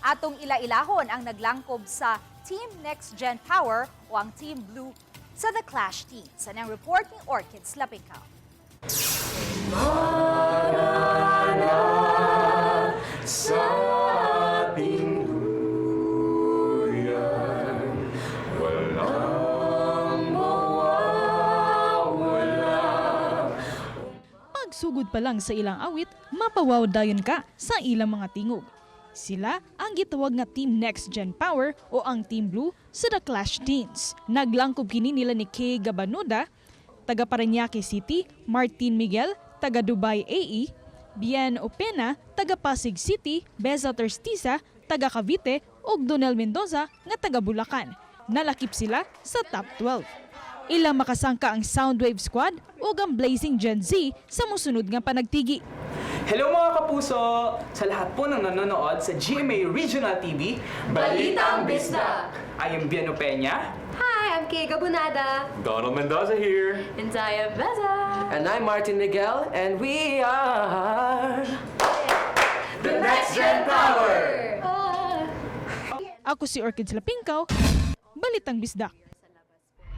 Atong ila-ilahon ang naglangkob sa Team Next Gen Power o ang Team Blue sa The Clash Teens. Anang report ni Orchids Lapikaw. Pagsugod pa lang sa ilang awit, mapawaw dayon ka sa ilang mga tingog. Sila ang gitawag nga Team Next Gen Power o ang Team Blue sa The Clash Teens. Naglangkob kini nila ni Kay Gabanuda, taga Parañaque City, Martin Miguel, taga Dubai AE, Bien Opena, taga Pasig City, Beza Terstiza, taga Cavite, ug Donel Mendoza nga taga Bulacan. Nalakip sila sa top 12. Ilang makasangka ang Soundwave Squad ug ang Blazing Gen Z sa mosunod nga panagtigi. Hello, mga kapuso! Sa lahat po ng nanonood sa GMA Regional TV, Balitang Bisdak! I am Biano Peña. Hi, I'm Kay Gabunada. Donald Mendoza here. And I am Beza. And I'm Martin Miguel, and we are The Next Gen Power! Ako si Orchids Lapingkaw, Balitang Bisdak.